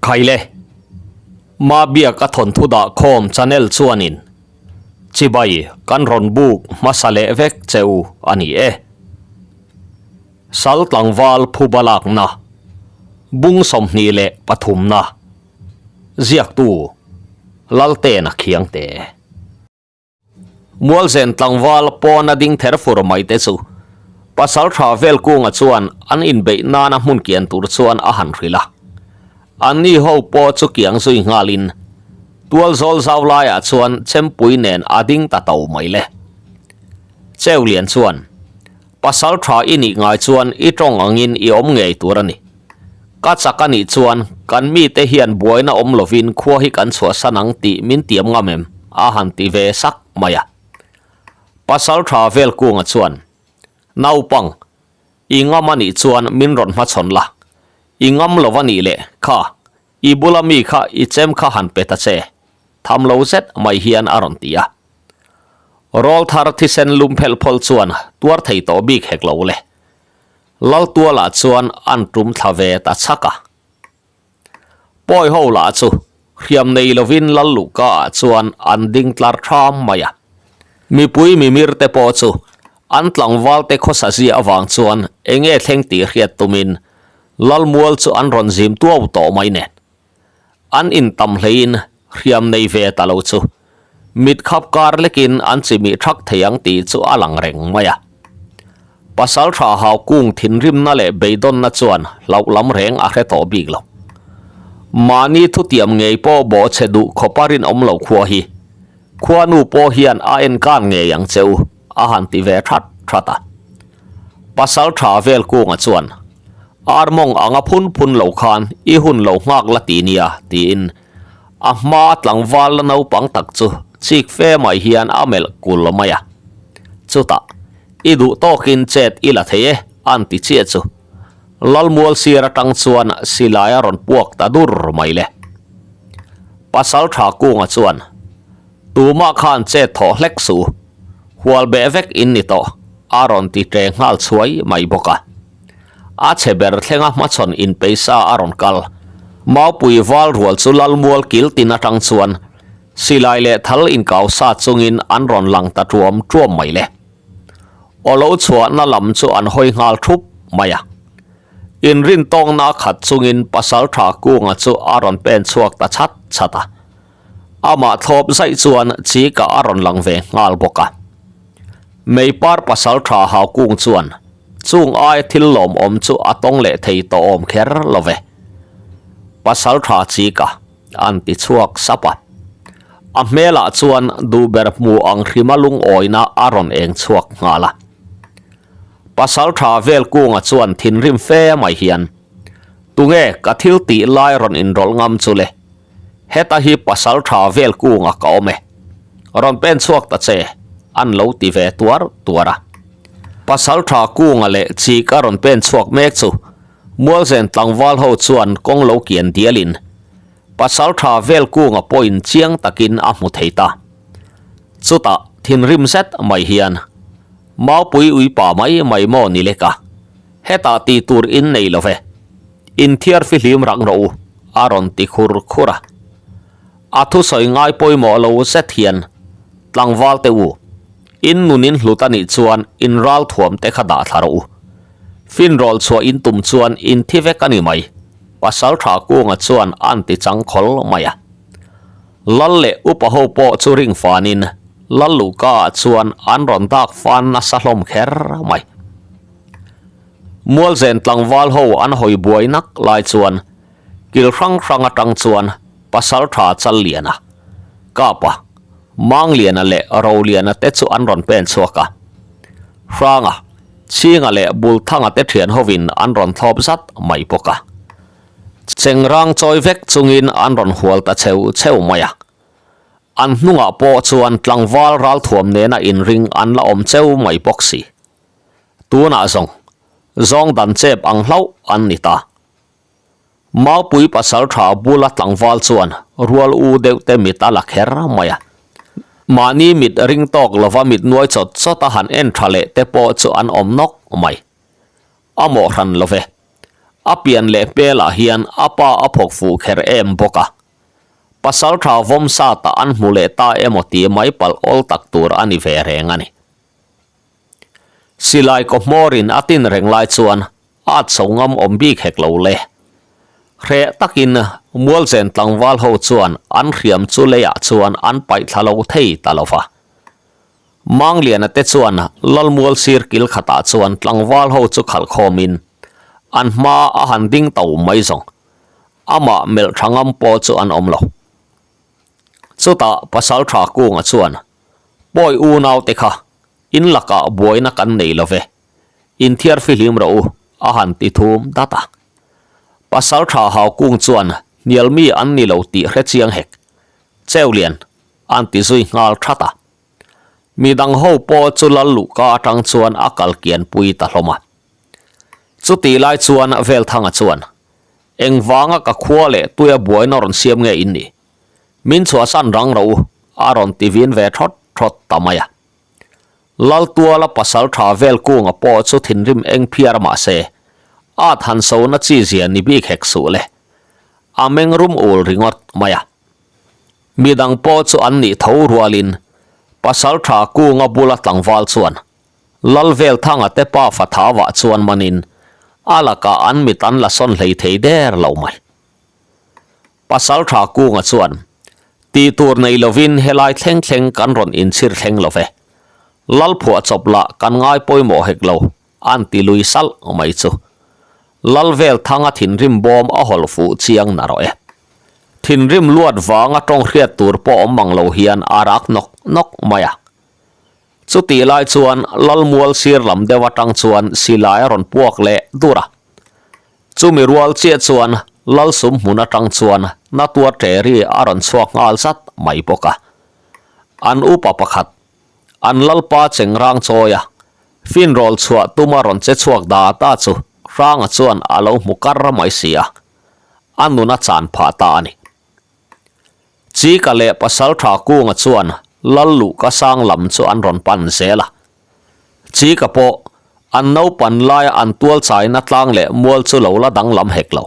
Khaile, Mabiak a thawnthu dah khawm channel chuanin chibai kan rawn buk hmasa leh vek che u a ni e. Sal tlangval phuba lakna, bung 23 na, ziaktu Laltena Khiangte. Mualzen tlangval pawna ding ther fur mai te chu pasal tha vel kunga chuan an inbeih nana hmun kian tur chuan a han hrilh a. Anni ho pawh chu kiang zui nghalin tual zawl zau laiah chuan chempui nen a ding ta to mai le. Cheulian chuan pasal tha i nih ngai chuan i tawng angin i awm ngei tur a ni. Ka chak a nih chuan kan mite hian buaina awm lovin khua hi kan chhuahsan ang tih min tiam ngam em? a han ti ve sak mai a. Pasal tha vel kunga chuan, Naupang, i ngam a nih chuan min rawn hmachhawn la, i ngam lo a nih leh kha, i bula mi kha i chem kha han pe ta che, tham lo zet mai hian a rawn ti a. Rawl thar thisen lum phelh phawlh chuan tuar thei tawh bik hek lo le. Laltualah chuan an tum thla ve ta chhak a. Pawi ho lah chu hriam nei lovin Lal Luhka ah chuan an ding tlar tham mai a. Mipui mimir te pawh chu an tlangval te khawsa zia avang chuan enge thleng tih hriat tumin Lalmual chu an rawn zim tuau tawh mai nen. An intam hleiin hriam nei ve ta lo chu mit khap kar lekin an chimih thak thei ang tih chu a lang reng mai a. Pasal tha hau kung thinrimna leh beidawnna chuan hlauh lam reng a hre tawh bik lo. Mahni thutiam ngei pawh bawhchhe duh khawpa rinawm lo khua hi khuanu pawh hian a enkan ngei ang che u a han ti ve that that a. Pasal tha vel kunga chuan Armawng anga phun phun lo khan i hun lo nghak la ti nia tiin a hma tlangval la naupang tak chu chik fe mai hian a melh kul mai a. Chutah i duh tawkin chet i la thei e an ti chiah chu Lalmual sir atang chuan silai a rawn puak ta dur mai le. Pasal tha kunga chuan tumah khan chet thawh hlek suh hual beh vek in ni tawh a rawn ti ṭe nghal chhuai mai bawk a. A chhe ber thlenga hmachhawn inpeisa a rawn kal. Maupui val rual chu Lalmual kil tin atang chuan silai leh thal inkau sa chungin an rawn lang ta tuam tuam mai le. Aw lo chhuahna lam chu an hawi nghal thup mai a. Inrin tawngna khat chungin Pasaltha Kunga chu a rawn pen chhuak ta chat chat a. Amah thlawp zaih chuan Chika a rawn lang ve nghal bawk a. Meipar pasal tha hau kung chuan chung ai thil lawmawm chu a tawng leh thei tawh awm kher lo ve. Pasal tha Chika an ti chhuak sap a. A hmelah chuan duhber hmu ang hrima lungawina a rawn eng chhuak nghal a. Pasal tha vel kunga chuan thinrim fe mai hian, Tunge ka thil tih lai rawn inrawlh ngam chu le? Heta hi pasal tha vel kunga ka awm e. Rawn pen chhuak ta che, an lo ti ve tuar tuar a. Pasal tha kunga leh chik a rawn pen chhuak mek chu Mualzen tlangval ho chuan kawng lo kian dialin pasal tha vel kunga pawhin chiang takin a hmu thei ta. Chutah thinrim zet mai hian Maupui uipa mai mai maw ni lek a, hetah tih tur in nei lo ve. Inthiar fihlim rang rawh u, a rawn ti khur khur a. A thusawi ngai pawimawh lo zet hian, Tlangval te u, in nun in hlut a nih chuan in ral thuam te kha dah thla rawh u. Finrawl chhuah in tum chuan in thi vek a ni mai, Pasal Tha Kunga chuan a'n ti chang khawl mai a. Lal leh upa ho pawh chu ring fanin Lal Luhka ah chuan an rawn dak fan nasa hlawm kher mai. Mualzen tlangval ho an hawi buai nak lai chuan kil hrang hrang atang chuan pasal tha Challiana, Kapa, Mangliana leh Roliana te chu an rawn pen chhuak a. Hranga, Chhinga leh Bulthanga te thian hovin an rawn thlawp zat mai bawk a. Chengrang chawi vek chungin an rawn hual ta cheu cheu mai a. An hnungah pawh chuan tlangval ralthuam nena inring an la awm cheu mai bawk si. Tunah zawng, zawng dan chep ang hlauh an ni ta. Maupui pasal tha bula tlangval chuan rual u deuh te mit a la kher mai a. Mahni mit ring tawk lova mit nuai chawt chawt a han en tha leh te pawh chu an awm nawk mai. A mawh hran lo ve. A pian leh hmelah hian a pa a phawk fuh kher em bawk a. Pasaltha Vawmsata an hmu leh ta emaw tih mai palh awl tak tur a ni ve reng a ni. Silai kaw hmawrin a tin reng lai chuan at chho ngam awm bik hek lo le. Hreh takin Mualzen tlangval ho chuan an hriam chu leiah chuan an paih thla lo thei ta lo va. Mangliana te chuan Lalmual sir kil khatah chuan tlangval ho chu khalh khawmin an hma a han ding to mai zawng. Amah melh tha ngam pawh chu an awm lo. Chutah Pasaltha Kunga chuan, Pawi unaute kha, in lakah buaina kan nei lo ve. Inthiar fihlim rawh u, a han ti thum dat a. Pasaltha Haukung chuan hnial mi an ni lo tih hre chiang hek. Cheulian, an ti zui nghal that a. Mi dang ho pawh chu lal luhka atang chuan a kal kian pui ta hlawm a. Chutih lai chuan Velthanga chuan, Engvanga ka khua leh tuia buaina rawn siam nge in nih? Min chhuahsan rang rawh u, a rawn ti vin ve thawt thawt ta mai a. Laltuala pasal tha vel kunga pawh chu thinrim eng phiar mah se, at han sona chi zia ni bik hek suh le. A meng rum ul ringawt mai a. Midang pawh chu an nih tho rualin pasal tha kunga bula tlangval chuan Lalvelthanga te pa Fathava chuan manin a lakah an mit an la sawn hlei thei der lo mai. Pasal tha kunga chuan tih tur nei lovin helai thleng thleng kan rawn inchhir thleng lo ve. Lalphuah chawp lah kan ngai pawimawh hek lo An ti lui salh mai chu. Lalvelthanga thinrim bawm a hawlh fuh chiang na rawh e. Thinrim luat vanga tawng hriat tur pawh awm mang lo hian a rak nawk nawk mai a. Chutih lai chuan Lalmual sir lam deuh atang chuan silai a rawn puak leh dur a. Chumi rual chiah chuan Lalsum hmun atang chuan Natuar Ṭeri a rawn chhuak nghal zat mai bawk a. An upa pakhat An lalpa chengrang chawi a, finrawl chhuah tuma rawn che chhuak da ta chu Hranga chuan a lo hmu kar mai si a, a nun a chan phah ta a ni. Chika leh Pasaltha Kunga chuan lal luhka sang lam chu an rawn pan zel a. Chika pawh an naupan laia an tual chaina tlang leh mual chu lo la danglam hek lo.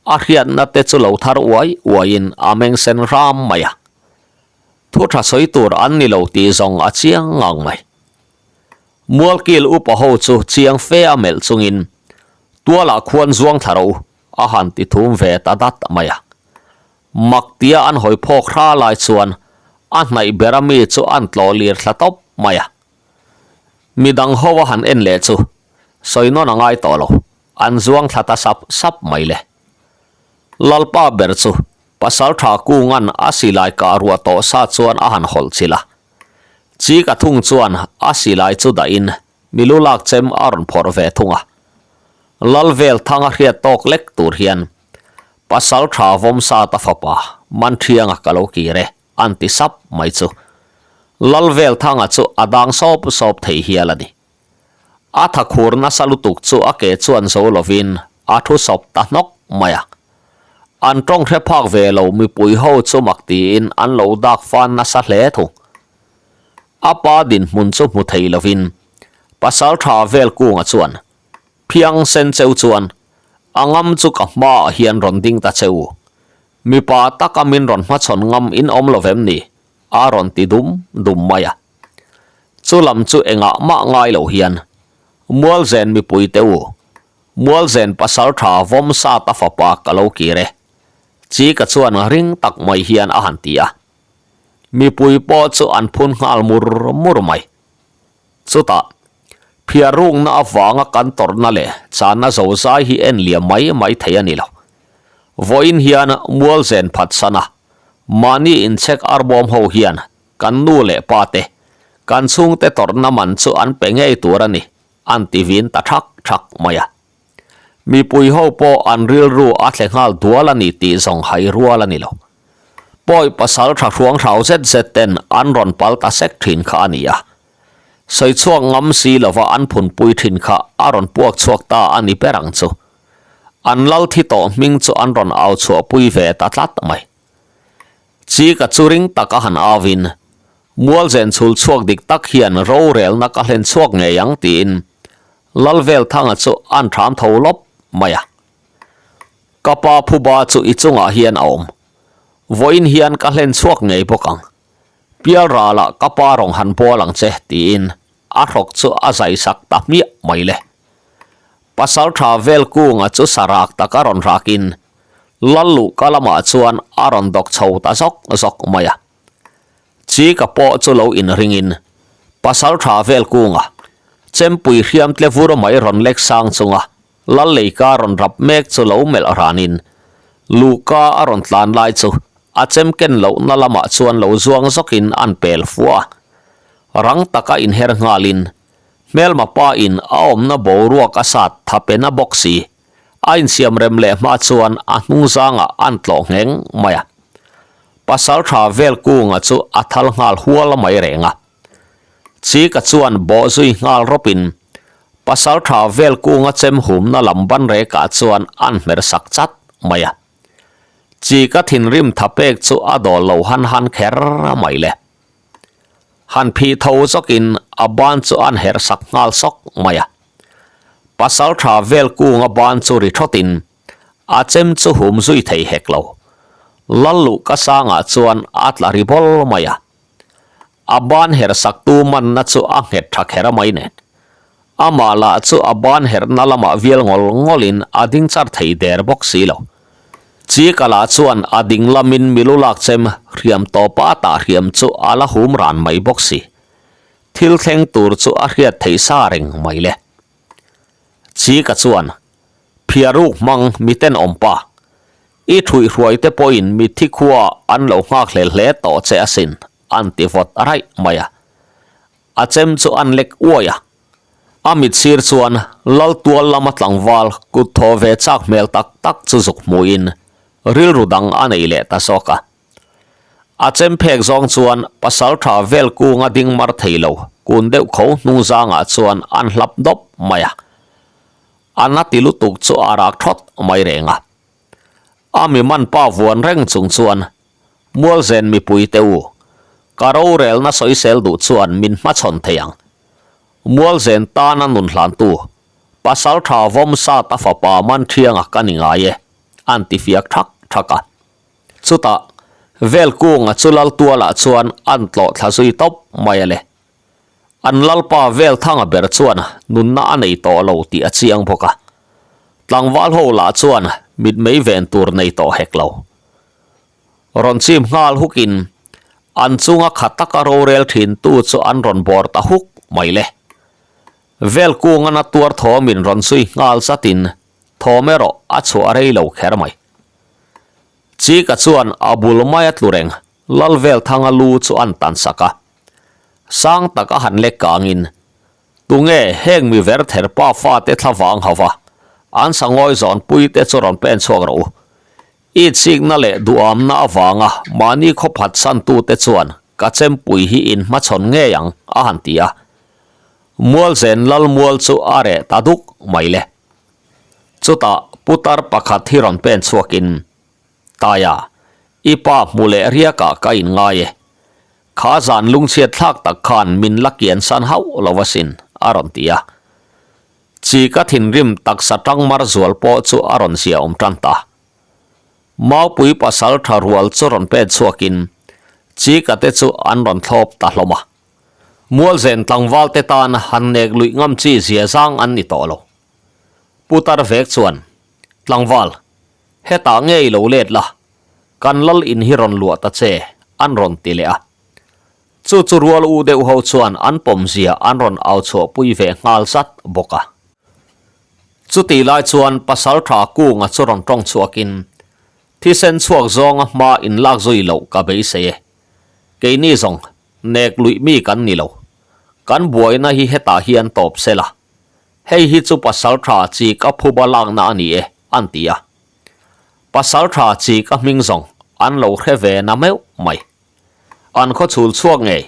A hriatna te chu lo thar uai uaiin a meng sen ram mai a. Thu tha sawi tur an ni lo tih zawng a chiang ngang mai. Mualkil upa ho chu chiang fe a melh chungin tualah khuan zuang thla rawh u a han ti thum ve ta dat mai a. Mak tia an hawi phawk hra lai chuan a hnaih bera mi chu an tlawh lir thla tawp mai a. Midang ho a han en leh chu sawi nawn a ngai tawh lo, an zuang thla ta sap sap mai le. Lalpa ber chu Pasaltha Kunga'n a silai kah ruah tawh sa chuan a han hawlh chilh a. Chika thung chuan a silai chu dahin milu lak chem a rawn phawrh ve thung a. Lalvelthanga hriat tawk lek tur hian Pasaltha Vawmsata fapa Manthianga ka lo kir e an ti sap mai chu. Lalvelthanga chu a dang sawp sawp thei hial a ni. A thakhur nasa lutuk chu a ke chuan zo lovin a thu sawp ta hnawk mai a. An tawng hre phak ve lo mipui ho chu mak tiin an lo dak fan nasa hle thung. A pa dinhmun chu hmu thei lovin pasal tha vel kunga chuan phiang sen cheu chuan a ngam chu ka hmaah hian rawn ding ta che u. Mipa taka min rawn hmachhawn ngam in awm lo vem ni? a rawn ti dum dum mai a. Chu lam chu engah mah ngai lo hian Mualzen mipui te u, Mualzen pasal tha vawm sat a fapa ka lo kir e, chi ka chuan ring tak mai hian a han ti a. Mipui pawh chu an phun nghal mur mur mai. Chutah, phiar rukna avanga kan tawrhna leh channa zozai hi en liam mai mai thei a ni lo. Vawiin hian Mualzen phatsana mahni inchhek arbawm ho hian Kan nu leh pa te, kan chhungte tawrhna man chu an pe ngei tur a ni, an ti vin ta thak thak mai a. Mipui ho pawh an rilru a thle nghal dual a ni tih zawng hai rual a ni lo. Pawi pasal tha hruang hrau zet zet ten an rawn pal ta sek thin kha a ni a. Sawi chhuak ngam si lova an phunpui thin kha a rawn puak chhuak ta a ni ber ang chu. An lal thi tawh hming chu an rawn au chhuahpui ve ta tlat mai. Chi ka chu ring tak a han au in, Mualzen chhul chhuak dik tak hian rorelna ka hlen chhuak ngei ang tiin Lalvelthanga chu an thram tho lawp mai a. Ka pa phuba chu i chungah hian a awm. Vawiin hian ka hlen chhuak ngei bawk ang. Pial ralah ka pa rawn han bual ang che, tiin a hrawk chu a zai sak ta hmiah mai le. Pasaltha Velkunga chu sarak taka rawn rakin Lalluhka lamah chuan a rawn dawk chho ta zawk zawk mai a. Chika pawh chu lo inringin Pasaltha Velkunga chempui hriam tle vur mai rawn lek sang chunga Lalleika rawn rap mek chu lo melh ranin Luhka a rawn tlan lai chu a chem ken lohna lamah chuan lo zuang zawkin an pel fua a. Rang taka inher nghalin Hmelma pa in a awmna boruak a sat tha pe na bawk si. A insiam rem leh hma chuan a hnung zangah an tlawh ngheng mai a. Pasal tha vel kunga chu a thal nghal hual mai reng a. Chika chuan bawh zui nghal rawp in pasal tha vel kunga chem humna lam ban rekah chuan an hmer sak chat mai a. Chika thinrim tha pek chu a dawl lo han han kher mai le. Han phih tho zawkin a ban chu an herh sak nghal sawk mai a. Pasal tha vel kunga ban chu ri thawtin a chem chu hum zui thei hek lo. Lal luh ka sangah chuan a tla ri bawl mai a. A ban herh sak tu manna chu a nghet tha kher mai nen. Amah lah chu a ban herhna lamah vial ngawl ngawlin a ding char thei der bawk si lo. Chika lah chuan a ding lamin milu lak chem hriam tawpa a tah hriam chu a la hum ran mai bawk si. Thil thleng tur chu a hriat theih sa reng mai le. Chika chuan, Phiaruk hmang miten awm pa. I thuihhruai te pawhin mitthi khua an lo nghak hlel hle tawh che asin, an ti vawt raih mai a. A chem chu an lek uai a, a mit sir chuan lal tual lama tlangval kut thaw ve chak hmel tak tak chu zuk hmuhin rilru dang a nei leh ta zawk a. A chem phek zawng chuan pasal tha vel kunga ding mar thei lo kun deuh kho hnung zangah chuan an hlap dawp mai a. A na ti lutuk chu a rak thawt mai reng a. A mi man pa vuan reng chung chuan Mualzen mipui te u, ka rorelna sawisel duh chuan min hmachhawn thei ang. Mualzen tana nun hlantu, pasal tha vawm sat a fapa man thianga ka ni ngai e, an ti fiak thak thak a. Chutah, Velkunga chu Laltualah chuan an tlawh thla zui tawp mai a le. An Lalpa Velthanga ber chuan nunna a nei tawh lo tih a chiang bawk a. Tlangval ho lah chuan mitmei ven tur nei tawh hek lo. Rawn chim nghal hukin an chunga kha taka rorel thintu chu an rawn bawr ta huk mai le. Velkunga na tuar thawmin rawn zui nghal zatin thawm erawh a chhuah rei lo kher mai. Chika chuan a bul maia tlu reng Lalvelthanga lu chu an tan sak a. Sang taka han lek kangin Tunge heng mi ver ther pa fate thla vang hauva an sangawi zawn puite chu rawn pen chhuak rawh u. I chikna leh duhamna avanga mahni khawphat santute chuan ka chempui hi in hmachhawn ngei ang a han ti a. Mualzen Lalmual chu a reh ta duk mai le. Chutah putar pakhat hi rawn pen chhuakin, Taia, i pa hmu leh riakah ka inngai e. Kha zan lungchhiat thlak tak khan min la kian san hauh lo asin, a rawn ti a. Chi ka thinrim taksa tang mar zual pawh chu a rawn zia awm tan ta. Maupui pasal tha rual chu rawn pen chhuakin chi ka te chu an rawn thlawp ta hlawm a. Mualzen tlangval te tan han nek luih ngam chi zia zang an ni tawh lo. Putar vek chuan, Tlangval, hetah ngei lo let la, kan lal in hi rawn luah ta che, an rawn ti leh a. Chu chu rual u deuh ho chuan an pawmzia an rawn au chhuahpui ve nghal zat bawk a. Chutih lai chuan Pasaltha Kunga chu rawn tawng chhuakin, Thisen chhuak zawnga hma inlak zui loh ka beisei e. Keini zawng nek luih mi kan ni lo. Kan buaina hi hetah hian tawp se la. Hei hi chu Pasaltha chi ka phuba lakna a ni e, an ti a. Pasaltha chi ka hming zawng an lo hre ve na meuh mai. An khaw chhul chhuak ngei,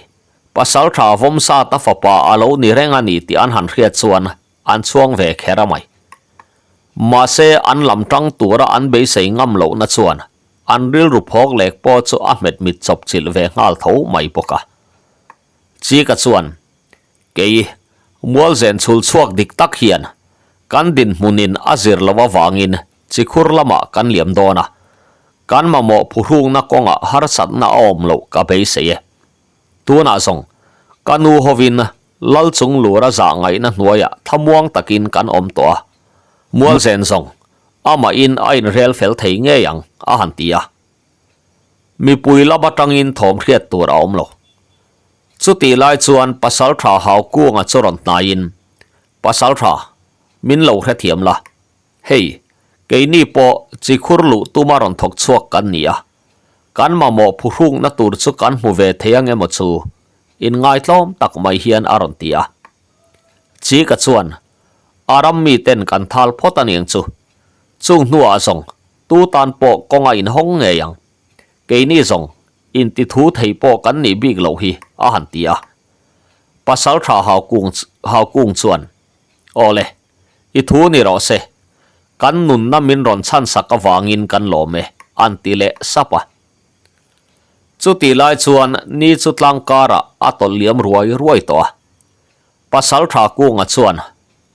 pasal tha vawm sat a fapa a lo ni reng a ni tih an han hriat chuan an chhuang ve kher a mai. Mahse an lam tang tura an beisei ngam lohna chuan an rilru phawk lek pawh chu a hmet mit chawp chilh ve nghal tho mai bawk a. Chika chuan, Kei, Mualzen chhul chhuak dik tak hian kan dinhmunin a zir lo avangin. Chikhur lamah kan liam dawn a, kan mamawh phuhrukna kawngah harsatna a awm loh ka beisei e. Tunah zawng, ka nu hovin Lal chung lura zah ngaihna hnuaiah thlamuang takin kan awm tawh a, Mualzen zawng amahin a inrel fel thei ngei ang, a han ti a. Mipui lam atangin thawm hriat tur a awm lo. Chutih lai chuan Pasaltha Haukunga chu rawn hnaiin, Pasaltha, min lo hrethiam la. Hei, keini pawh chi khur luh tuma rawn thawk chhuak kan ni a, kan mamawh phuhrukna tur chu kan hmu ve thei ang emaw chu inngaitlawm tak mai hian a rawn ti a. Chika chuan, A ram miten kan thal phawt a niang chu, chung hnuah zawng tu tan pawh kawng a inhawng ngei ang, keini zawng intithu thei pawh kan nih bik loh hi, a han ti a. Pasaltha Haukung chuan, Aw le, I thu ni rawh se, kan nunna min rawn chhansak avangin kan lawm e, an ti leh sap a. Chutih lai chuan ni chu tlang karah a tawlh liam ruai ruai tawh a. Pasaltha Kunga chuan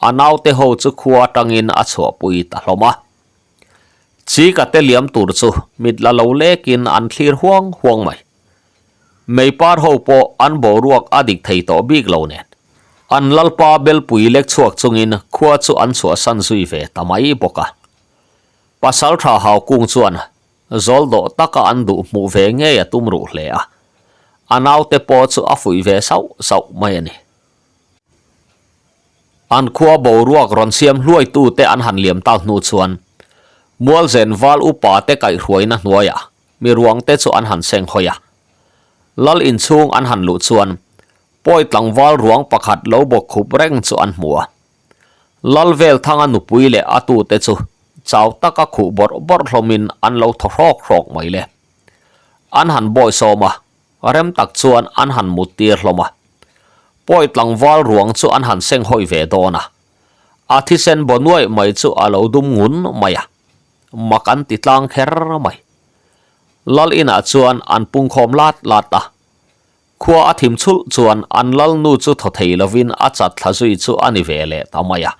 a naute ho chu khua atangin a chhuahpui ta hlawm a. Chika te liam tur chu mit la lo lekin an thlir huang huang mai. Meipar ho pawh an boruak a dik thei tawh bik lo nen, an lalpa belpui lek chhuak chungin khua chu an chhuahsan zui ve ta mai bawk a. Pasaltha Haukung chuan zawl dawh taka an duh hmuh ve ngei a tum ruh hle a, a naute pawh chu a fuih ve sauh sauh mai a ni. An khua boruak rawn siam hluaitute an han liam tak hnu chuan Mualzen val upate kaihhruaina hnuaiah Mi ruangte chu an han seng hawi a. Lal inchhung an han luh chuan pawi tlangval ruang pakhat lo bawk khup reng chu an hmu a. Lal Velthanga nupui leh a tute chu chau taka khuh bawrh bawrh hlawmin an lo thaw hrawk hrawk mai le. An han bawisawm a, rem tak chuan an han mut tir hlawm a. Pawi tlangval ruang chu an han seng hawi ve dawn a. A thisen baw nuaih mai chu a lo dum ngun mai a. Mak an ti tlang kher mai. Lal inah chuan an pungkhawm lat lat a. Khua a thim chhulh chuan an lal nu chu thaw thei lovin a chat thla zui chu a ni ve leh ta mai a.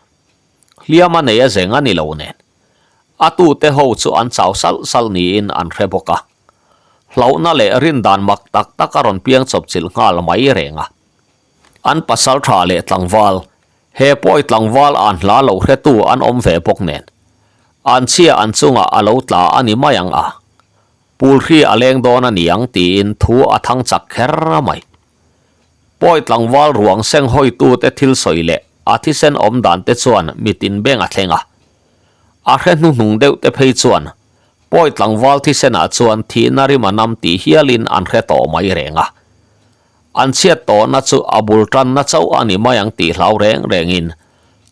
Hliam a nei a zeng a ni lo nen. A tute ho chu an chau salh salh niin an hre bawk a. Hlauhna leh rindan mak tak tak a rawn piang chawp chilh nghal mai reng a. An pasal tha leh tlangval He pawi tlangval an hla lo hretu an awm ve bawk nen, an chhia an chungah a lo tla a ni mai ang a, pulhri a leng dawn a ni ang tiin thu a thang chak kher mai. Pawi tlangval ruang seng hawitute thil sawi leh a thisen awm dan te chuan mitin beng a thleng a, a hre hnuhnung deuh te phei chuan pawi tlangval thisenah chuan thihna rim a nam tih hialin an hre tawh mai reng a. An chhiat tawhna chu a bul tanna chauh a ni mai ang tih hlau reng rengin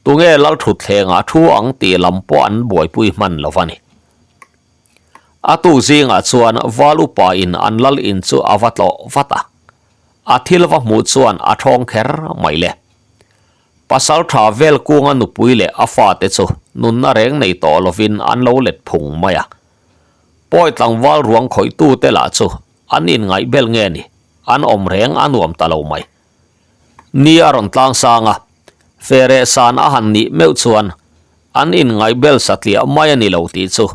tunge Lalthutthlengah thu ang tih lam pawh an buaipui hman lo va ni. A tuk zingah chuan Val upa in an lal in chu a va tlawh vat a, a thil va hmuh chuan a thawng kher mai le. Pasal tha vel kunga nupui leh a fate chu nunna reng nei tawh lovin an lo let phung mai a. Pawi tlangval ruang khawihtute lah chu An inngaih bel nge ni? An awm reng a nuam ta lo mai. Ni a rawn tlang sang a, Fereh san a han nih meuh chuan an inngaih bel satliah mai a ni lo tih chu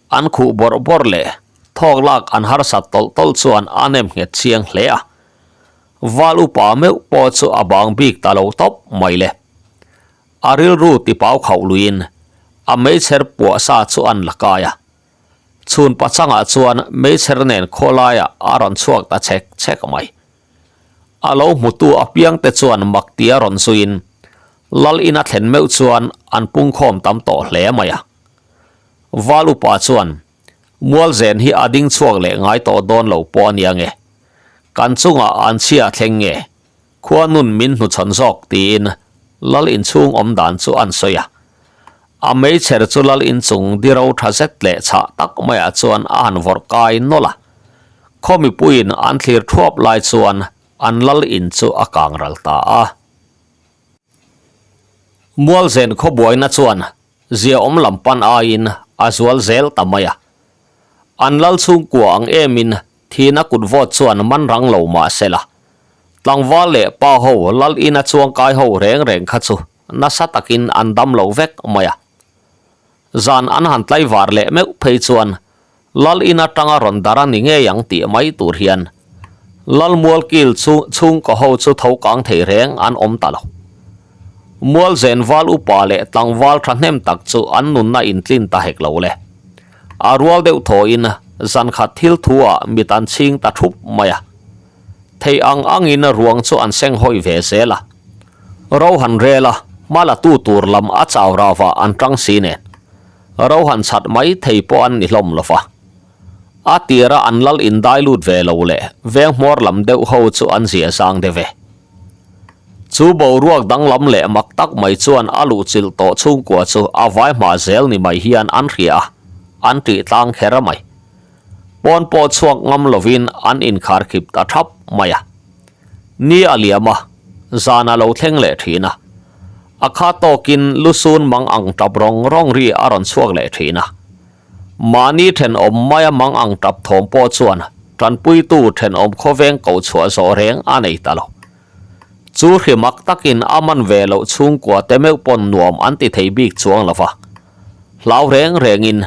an khuh bawrh bawrh leh thawk lak an harsat tawlh tawlh chuan a nem nghet chiang hle a. Val upa meuh pawh chu a bang bik ta lo tawp mai le. A rilru tipau khauh luiin a meichher puah sa chu an la kai a. Chhun pachangah chuan meichher nen khawlaiah a rawn chhuak ta chhek chhek mai. A lo hmutu apiangte chuan mak tia rawn zuiin Lal ina thlen meuh chuan an pungkhawm tam tawh hle mai a. Val upa chuan Mualzen hi a ding chhuak leh ngai tawh dawn lo pawh a nia nge? Kan chungah an chhia thleng nge? Khua nun min hnuchhawn zawk tiin Lal inchhung awm dan chu an sawi a. A meichher chu Lal inchung diro tha zet leh chhah tak maiah chuan a han vawrh kai nawlh a. Khaw mipuiin an thlir thuap lai chuan an Lal in chu a kang ral ta a. Mualzen khawbuaina chuan ziaawm lam pan aiin a zual zel ta mai a. An Lal chhungkua ang emin Thina kut vawt chuan man rang lo mah se la, tlangval leh pa ho lal ina chuangkai ho reng reng kha chu nasa takin an dam lo vek mai a. Zan an han tlaivar leh meuh phei chuan Lal in atanga rawn dar a ni ngei ang tih mai tur hian Lal Mualkil chu chhungkaw ho chu tho kang thei reng an awm ta lo. Mualzen val upa leh tlangval thahnem tak chu an nunna intlin ta hek lo le. A rual deuh thawhin zan khat thil thu ah mit an chhing ta thup mai a. Thei ang angin ruang chu an seng hawi ve zel a. Ro han rel a, hma la tu tur lam a chau rauh ah an tang si nen. Ro han chhat mai thei pawh an ni hlawm lo va. A tira an lal indai lut ve lo leh veng hmawr lam deuh ho chu an zia zang deuh e. Chu boruak danglam leh mak tak mai chuan a luhchilh tawh chhungkua chu a vai hma zel ni mai hian an hria a, an tih tlang kher mai. Pawn pawh chhuak ngam lovin an inkharkhip ta thap mai a. Ni a liam a, zan a lo thleng leh thin a. A kha tawkin lusun mang ang tap rawng rawng ri a rawn chhuak leh thin a. Mahni thenawm maia mang ang tap thawm pawh chuan tanpuitu thenawm khawveng ko chhuah zawh reng a nei ta lo. Chu hri mak takin a man ve loh chhungkua te meuh pawn nuam an ti thei bik chuang lo va. Hlau reng rengin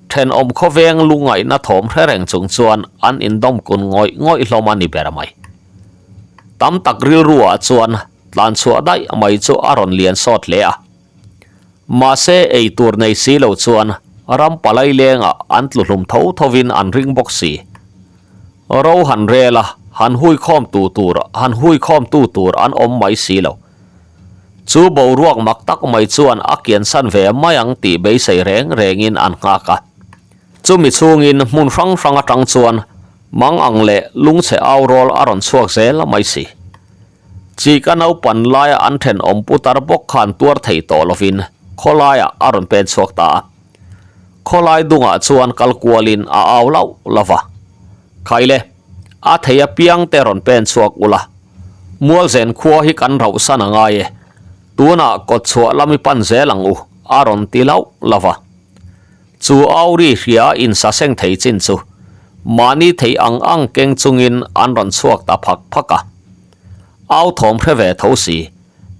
thenawm khawveng lungaihna thawm hre reng chung chuan an indawm kun ngawih ngawih hlawm a ni ber mai. Tam tak rilruah chuan tlan chhuah daih mai chu a rawn lian sawt hle a. Mahse ei tur nei si lo chuan ram palai lengah an tlu hlum tho thovin an ring bawk si. Ro han rel a, han hui khawm tu tur, han hui khawm tu tur an awm mai si lo. Chu boruak mak tak mai chuan a kiansan ve mai ang tih beisei reng rengin an nghak a. Chumi chhungin hmun hrang hrang atang chuan mang ang leh lungchhe au rawl a rawn chhuak zel mai si. Chi ka naupan laia an thenawm putar bawk khan tuar thei tawh lovin khawlaiah a rawn pen chhuak ta a. Khawlai dungah chuan kal kualin a au lauh lauh va. Khaile, a thei apiang te rawn pen chhuak ula. Mualzen khua hi kan rauhsan a ngai e. Tunah kawtchhuah lam i pan zel ang u, a rawn ti lauh lauh va. Chu au ri hria a insaseng thei chin chu mahni thei ang ang keng chungin an rawn chhuak ta phak phak a. Au thawm hre ve tho si,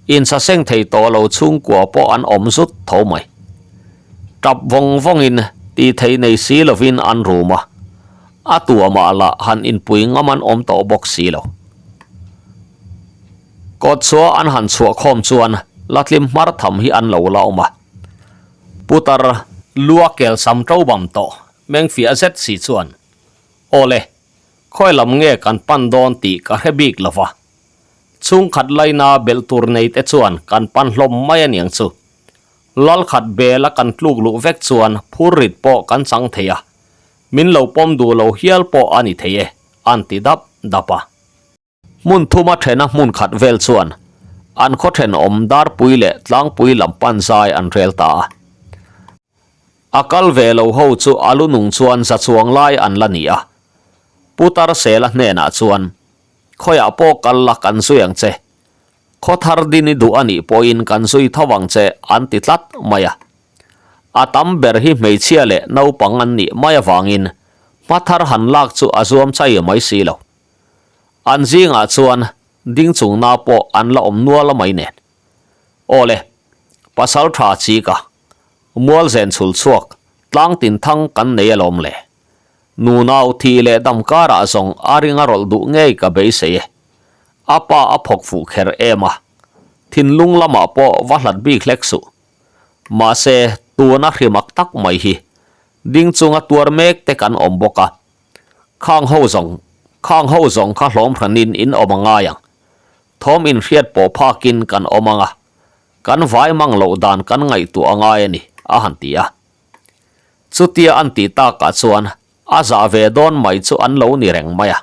insaseng thei tawh lo chhungkua pawh an awm zut tho mai. Tap vawng vawngin tih theih nei si lovin an rum a, a tuamah lah han inpui ngam an awm tawh bawk si lo. Kawtchhuah an han chhuah khawm chuan Latlim hmar tham hi an lo la awm a. Putar lua kel sam to bam tawh meng fiah zet si chuan, Aw le, khawi lam nge kan pan dawn tih ka hre bik lo va. Chhungkhat laina belh tur nei te chuan kan pan hlawm mai a niang chu. Lalkhat bela kan tluk luh vek chuan phur rit pawh kan chang thei a, min lo pawm duh lo hial pawh a ni thei e, an ti dap dap a. Hmun thuma thena hmun khat vel chuan an khaw thenawm Darpui leh Tlangpui lam pan zai an rel ta a. A kal ve lo ho chu a lu nung chuan za chuang lai an la ni a. Putar Sela hnenah chuan, Khawiah pawh kal la kan zui ang che. Khaw thar din i duh a nih pawhin kan zui tho ang che an ti tlat mai a. A tam ber hi hmeichhia leh naupang an nih mai avangin hma thar han lak chu a zuam chai mai si lo. An zingah chuan ding chung na pawh an la awm nual a mai nen. Aw le, pasal tha chi ka, mual zen chhul chhuak, tlang tin thang kan nei alawm le. Nunau thi leh dam karah zawng a ring a rawlh duh ngei ka beisei e. A pa a phawk fuh kher em a, thinlung lamah pawh va hlat bik hlek suh. Mahse, tuna hrimak tak mai hi ding chunga tuar mek te kan awm bawk a. Khang ho zawng, khang ho zawng kha hlawm hranin in awm a ngai ang. Thawm inhriat pawh phakin kan awm ang a, kan vai mang loh dan kan ngaihtuah a ngai a ni, a han ti a. Chutia an tih takah chuan a zah ve dawn mai chu an lo ni reng mai a.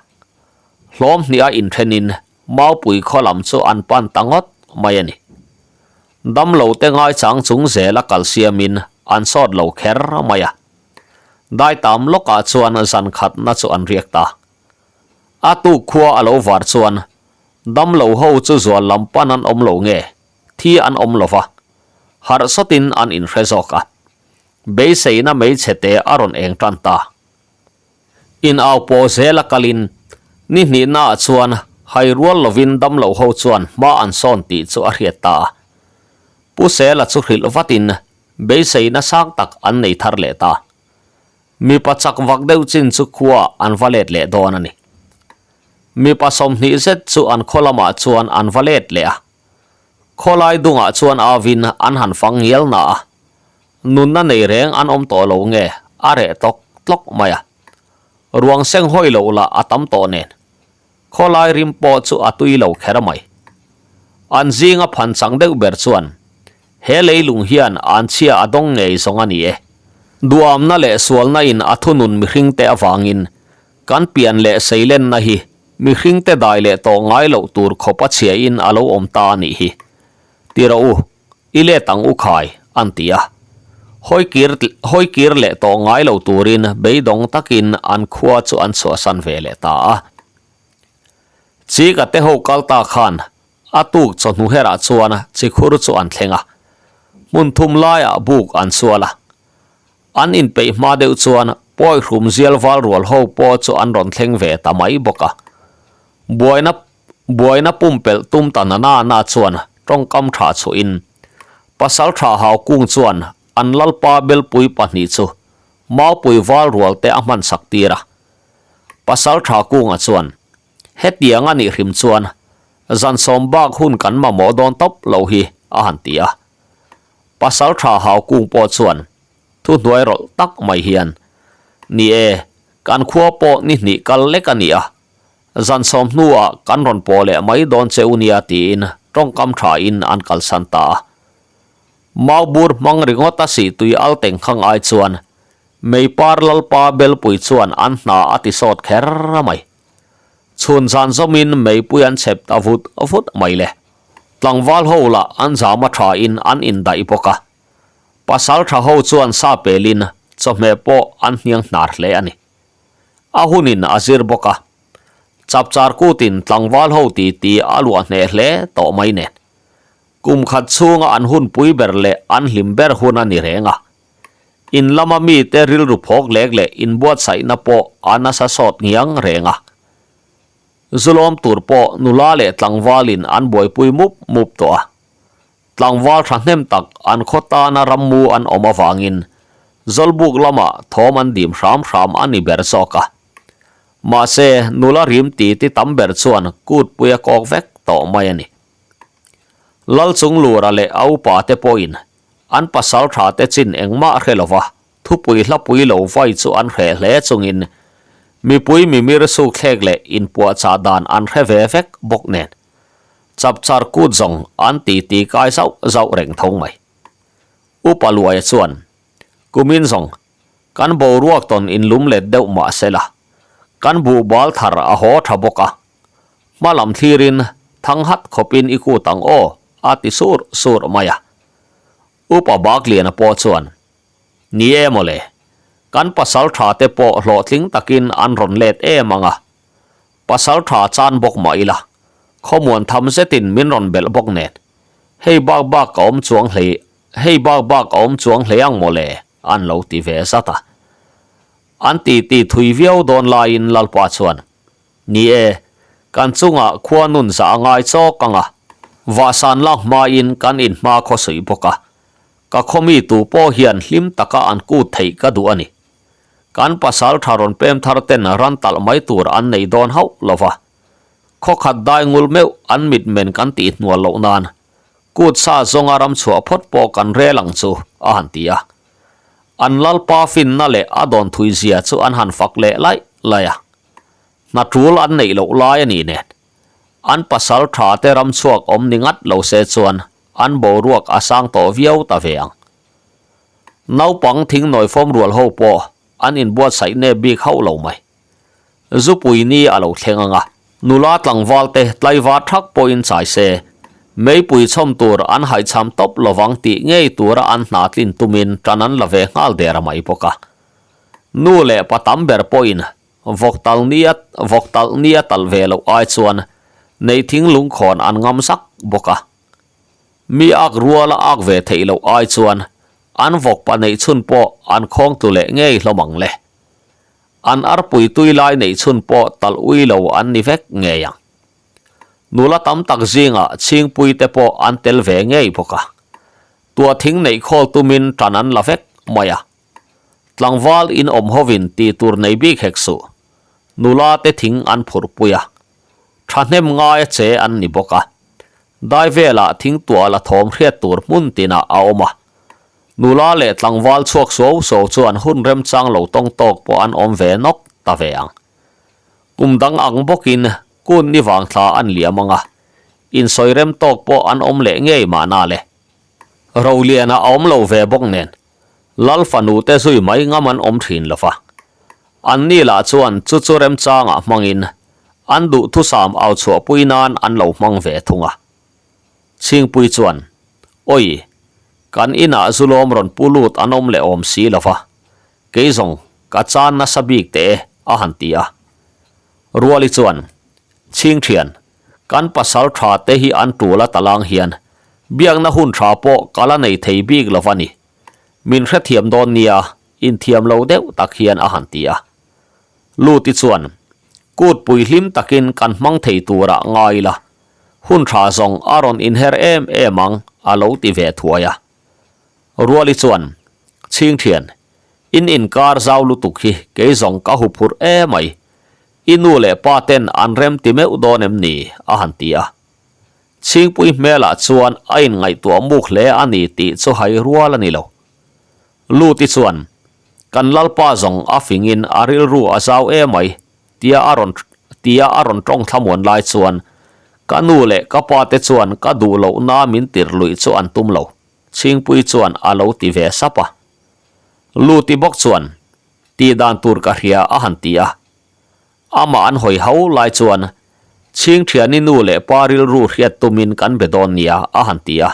Hlawm hnih a inthenin Maupui khaw lam chu an pan ta ngawt mai a ni. Damlo te ngaichang chung zela kal siamin an sawt lo kher mai a. Daitam lawkah chuan zan khatna chu an riak ta. A tuk khua a lo var chuan damlo ho chu zual lam pan an awm lo nge, thi an awm lo va, harh sawtin an inhre zawk a. Beiseina hmeichhe te a rawn eng tan ta. In au pawh zela kalin ni hnihnaah chuan hai rual lovin damlo ho chuan hma an sawn tih chu a hriat ta a. Pu Sela chu hrilh vatin. Beiseina sang tak an nei thar leh ta. Mipa chak vak deuh chin chu khua an va let leh dawn a ni. Mipa 20 zet chu an khaw lamah chuan an va let leh a. Khawlai dungah chuan avin an han fang ngial na a. Nunna nei reng an awm tawh lo nge a reh tlawk tlawk mai a. Ruang seng hawi loh lah a tam tawh nen. Khawlai rim pawh chu a tui lo kher mai. An zinga phan chang deuh ber chuan he leilung hian an chhia a dawng ngei zawng a ni e. Duamna leh sualna in a thunun mihringte avangin kan pian leh seilenna hi mihringte dai leh tawh ngai loh tur khawp a chhia in a lo awm ta a nih hi. Ti rawh u, i let ang u khai, an ti a. Hawikir hawikir leh tawh ngai lo turin beidawng takin an khua chu an chhuahsan ve leh ta a. Chika te ho kal ta khan a tuk chawhnu herah chuan chikhur chu an thleng a, hmun thum laiah buk an sual a. An inpeih hma deuh chuan pawi hrum zial val rual ho pawh chu an rawn thleng ve ta mai bawk a. Buaina Buaina pumpelh tum ta na na na chuan tawngkam tha chhuahin Pasal tha hau kung chuan an lalpa belpui pahnih chu maupui val rual te a hman sak tir a. Pasal tha kunga chuan hetiang a nih hrim chuan zan sawm bak hun kan mamawh dawn tawp lo hi a han ti a. Pasal tha hau kung pawh chuan thuhnuai rawlh tak mai hian ni e kan khua pawh ni hnih kal lek a ni a Zan sawm hnuah kan rawn pawh leh mai dawn che u nia tiin tawngkam thain an kalsan ta a. Maubur hmang ringawt a sih tui al teng khang ai chuan Meipar Lalpa Belpui chuan an hna a ti sawt kher mai. Chhun zan zawmin meipui an chep ta vut vut mai le. Tlangval ho lah an zam a thain an indaih bawk a. Pasal tha ho chuan sa pelin chawhmeh pawh an hniang hnar hle a ni. A hunin a zir bawk a, chapchar kutin tlangval ho ti ti a luah hneh hle tawh mai nen. Kum khat chhunga an hun pui ber leh an hlim ber hun a ni reng a. In lama mite rilru phawk lek leh inbuatsaihna pawh a nasa sawt ngiang reng a. Zulawm tur pawh nula leh tlangvalin an buaipui mup mup tawh a. Tlangval thahnem tak an khaw tana rammu an awm avangin Zawlbuk lamah thawm an dim hram hram a ni ber zawk a. Mahse, nula rim ti ti tam ber chuan kutpui a kawk vek tawh mai a ni. Lalchunglura leh a upa te pawhin an pasal tha te chin engmah hre lova thupui hlapui lo vai chu an hreh hle chungin mipui mimir sukthlek leh inpuahchah dan an hre ve vek bawk nen Chapchar kut zawng an ti ti kai zauh zauh reng tho mai. Upa Luaia chuan, Kumin zawng, kan boruak tawn inlum let deuh mah se la, kan buh bal thar a haw tha bawk a, hma lam thlirin thang hat khawpin i kut ang aw, a ti sur sur mai a. Upa Bakliana pawh chuan, Ni e mawle, kan pasal tha te pawh hlawhtling takin an rawn let em ang a, Pasal tha chan bawk mah ila, khawmuan tham zetin min rawn belh bawk nen, hei bak bak a awm chuang hlei, hei bak bak a awm chuang hlei ang mawle, an lo ti ve zat a. An ti ti thui viau dawn laiin Lalpa chuan, Ni e, kan chungah khua nun zah a ngai chawk ang a, vahsan lak hmain kan inhma khawsuih bawk a, ka khawmi tu pawh hian hlim taka an kut theih ka duh a ni. Kan pasal tha rawn pem thar ten ran talh mai tur an nei dawn hauh lo va. Khaw khat dai ngul meuh an mit men kan tih hnual loh nan kut sa zawnga ram chhuah phawt pawh kan rel ang chu a han ti a. An lalpa finna leh a dawn thui zia chu an han fak leh laih laih a. Hna tul an neih loh lai a nih nen an pasal tha te ram chhuak awm ni ngat lo se chuan an boruak a sang tawh viau ta ve ang. Naupang thingnawi fawm rual ho pawh an inbuatsaih nep bik hauh lo mai. Zupui ni a lo thleng ang a, nula tlangval te tlaivar thak pawhin chai se, meipui chhawm tur an haihchham tawp lovang tih ngei tura an hna tlin tumin tan an la ve nghal der mai bawk a. Nu leh pa tam ber pawhin vawk tal ni a vawk talh ni a talh ve loh ai chuan nei thing lungkhawn an ngam zak bawk a. Mi ak ruala ak ve theih loh ai chuan an vawk pa neih chhun pawh an khawng tlu leh ngei hlawm ang le. An arpui tui lai neih chhun pawh talh ui lo an ni vek ngei ang. Nula tam tak zingah chhingpui te pawh an tel ve ngei bawk a. Tuah thing neih khawl tumin tan an la vek mai a. Tlangval in awm hovin tih tur nei bik hek suh. Nula te thing an phurh pui a. Thahnem ngaia che an ni bawk a. Dai velah thing tuah la thawm hriat tur hmun tinah a awm a. Nula leh tlangval chhuak suau suau chuan hun remchang lo tawng tawk pawh an awm ve nawk ta ve ang. Kum dang ang bawkin kun ni vang thla an liam ang a, insawi rem tawk pawh an awm leh ngei mahna le. Roliana a awm lo ve bawk nen Lal fanu te zui mai ngam an awm thin lo va. Anni lah chuan chu chu remchangah hmangin an duhthusam au chhuahpui nan an lo hmang ve thung a. Chhingpui chuan, Awi, kan inah zulawm rawn pu lut an awm leh awm si lo va, kei zawng ka chan nasa bik teh e, a han ti a. Ruali chuan, Chhingthian, kan pasal tha te hi an tul a talang hian biakna hun tha pawh ka la nei thei bik lo va ni. Min hrethiam dawn nia, inthiam lo deuh tak hian a han ti a. Luti chuan, Kut pui hlim takin kan hmang thei turah ngai ila, hun tha zawng a rawn inher em em ang, a lo ti ve thuai a. Ruali chuan, Chhingthian, in inkar zau lutuk hi kei zawng ka huphurh emai, i nu leh pa ten an rem ti meuh dawn em ni? a han ti a. Chhingpui hmelah chuan a inngaihtuah muk hle a ni tih chu hai rual a ni lo. Luti chuan, Kan Lalpa zawng a fingin a rilru a zau emai, tia a rawn tia a rawn tawng thlamuan lai chuan ka nu leh ka pa te chuan ka duh lohna min tirh luih chu an tum lo, Chhingpui chuan a lo ti ve sap a. Luti bawk chuan, Tih dan tur ka hria a han ti a. Amah an hawi ho lai chuan Chhingthiani nu leh pa rilru hriat tumin kan be dawn nia a han ti a.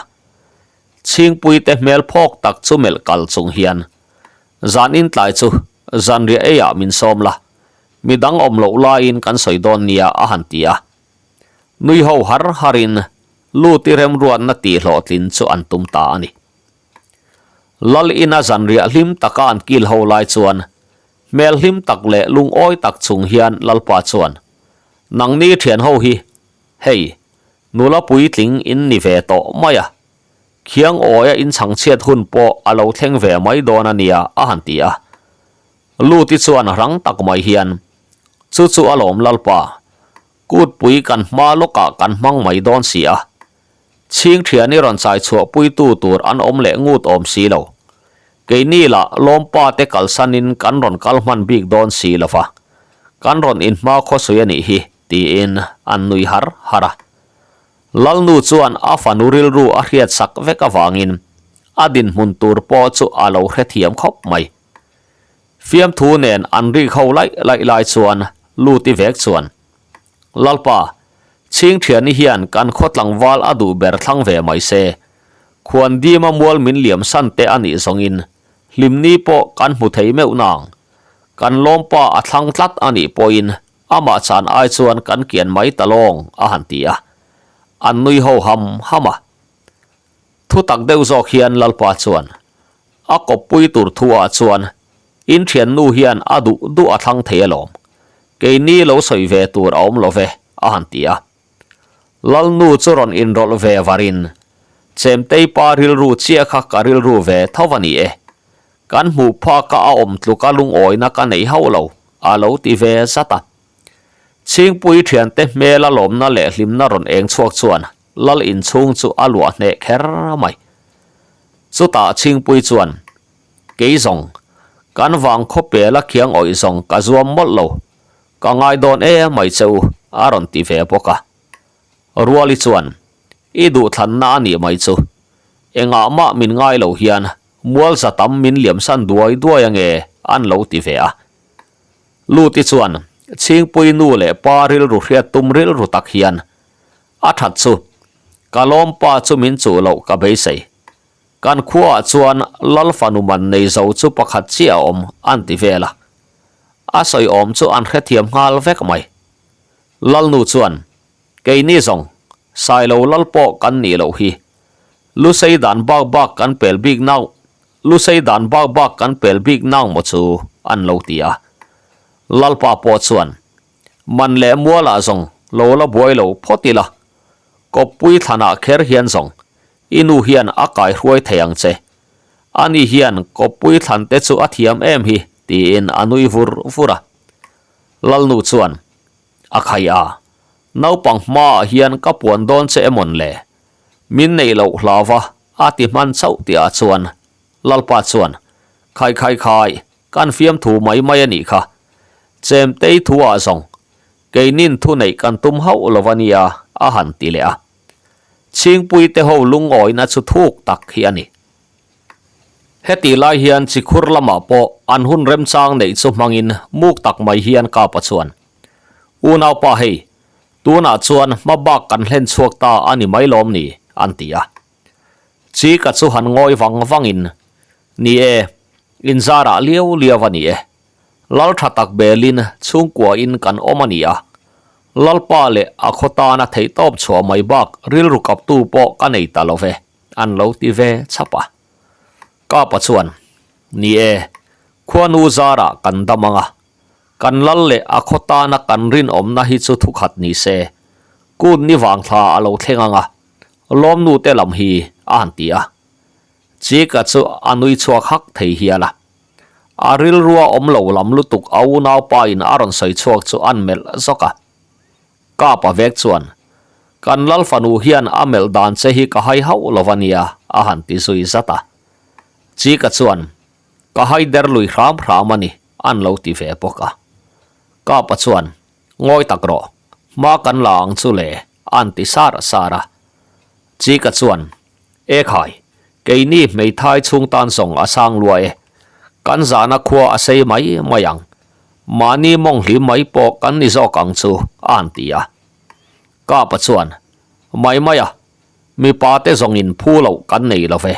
Chhingpui te hmel phawk tak chu melh kal chung hian Zan in tlai chu zanriah eiah min sawm la, midang awm loh laiin kan sawi dawn nia a han ti a. Nui ho har harin Luti remruatna tihhlawhtlin chu an tum ta a ni. Lal ina zanriah hlim taka an kil ho lai chuan hmel hlim tak leh lungawi tak chung hian Lalpa chuan, Nangni thian ho hi, hei, nula puitling in ni ve tawh mai a, khiang awia in chhangchhiat hun pawh a lo thleng ve mai dawn a nia a han ti a. Luti chuan rang tak mai hian, Chu chu a lawm Lalpa, kutpui kan hma lawkah kan hmang mai dawn si a, Chhing thian i rawn chai chhuah puitu tur an awm leh ngut awm si lo. Keini lah lawmpa te kalsanin kan rawn kal hman bik dawn si lo va, kan rawn inhma khawsui a nih hi, tiin an nui har har a. Lalnu chuan a fanu rilru a hriat sak vek avangin a dinhmun tur pawh chu a lo hrethiam khawp mai. Fiamthu nen an rik ho laih laih lai chuan Luti vek chuan, Lalpa, Chhingthiani hian kan khaw tlangval a duh ber thlang ve mai se. Khuan dima mual min liam san te a nih zawngin hlimni pawh kan hmu thei meuh nang. Kan lawmpa a thlang tlat a nih pawhin amah chan ai chuan kan kian mai ta lawng a han ti a. An nui ho ham ham a. Thu tak deuh zawk hian Lalpa chuan a kawppui tur thu ah chuan In thiannu hian a duh duh a thlang thei alawm. Keini lo sawi ve tur a awm lo ve, a han ti a. Lalnu chu rawn inrawlh ve varin, Chemtei pa rilru chiah kha ka rilru ve tho a ni e. Kan hmuh phaka a awm tluka lungawina ka nei hauh lo, a lo ti ve zat a. Chhingpui thiante hmela lawmna leh hlimna rawn eng chhuak chuan Lal inchhung chu a luah hneh kher mai. Chutah Chhingpui chuan, Kei zawng, kan vang khawpel a khiang awih zawng ka zuam mawlh lo, ka ngai dawn e mai che u, a rawn ti ve bawk a. Ruali chuan, I duhthlanna a nih mai chu, engah mah min ngai lo hian mual za tam min liamsan duai duai ange, an lo ti ve a. Luti chuan, Chhingpui nu leh pa rilru hriat tum rilru tak hian, A that chu, ka lawmpa chu min chuh loh ka beisei. Kan khuaah chuan Lal fanu man nei zo chu pakhat chiah a awm an ti vel a. A sawi awm chu an hrethiam nghal vek mai. Lalnu chuan, Keini zawng, Sailo lal pawh kan nih loh hi. Lusei dan bak bak kan pel bik nau, Lusei dan bak bak kan pel bik nang maw chu an lo ti a. Lalpa pawh chuan, Man leh mualah zawng lo la buai lo phawt ila, kawppui thlanah kher hian zawng. I nu hian a kaihruai thei ang che. Ani hian kawppui thlan te chu a thiam em hi, tiin a nui vur vur a. Lalnu chuan, A khai a, naupang hmaah hian ka puan dawn che emawn le? Min neih loh hlauva a ti hman chauh tihah chuan Lalpa chuan, Khai khai khai, kan fiamthu mai mai a nih kha. Chemtei thu-ah zawng, keinin thu neih kan tum hauh lo a nia, a han ti leh a. Chhingpuite ho lungawina chu thuk tak hi a ni. Heti lai hian chikhur lamah pawh an hun remchang neih chu hmangin muk tak mai hian Kapa chuan, Unaupa hei, tunah chuan hma bak kan hlen chhuak ta a ni mai lawm ni? an ti a. Chika chu han ngawi vang vangin, Ni e, inzarah liau liau a ni e. Lal tha tak belin chhungkuain kan awm a ni a, Lalpa leh a khaw tana theihtawp chhuah mai bak rilru kaptu pawh ka nei ta lo ve, an lo ti ve chhap a. Kapa chuan, Ni e, khuanu zarah kan dam ang a, kan lal leh a khaw tana kan rinawmna hi chu thukhat ni se, kut ni vang thla a lo thleng ang a, lawmnu te lam hi a han ti a. Chika chu a nui chhuak hak thei hial a. A rilrua awm lo lam lutuk a unaupa in a rawn sawi chhuak chu an melh zawk a. Kapa vek chuan, Kan lal fanu hian a melh dan che hi ka hai hauh lo a nia, a han ti zui zat a. Chika chuan, Ka hai der lui hram hram a ni, an lo ti ve bawk a. Kapa chuan, Ngawi tak rawh, hma kan la ang chu le, an ti sar sar a. Chika chuan, E khai, keini hmeithai chhung tan zawng a sang lua e. Kan zahna khua a sei mai mai ang. Mahni mawng hlim mai pawh kan ni zawk ang chu, a han ti a. Kapa chuan, Mai mai a, mipa te zawngin phu loh kan nei lo ve.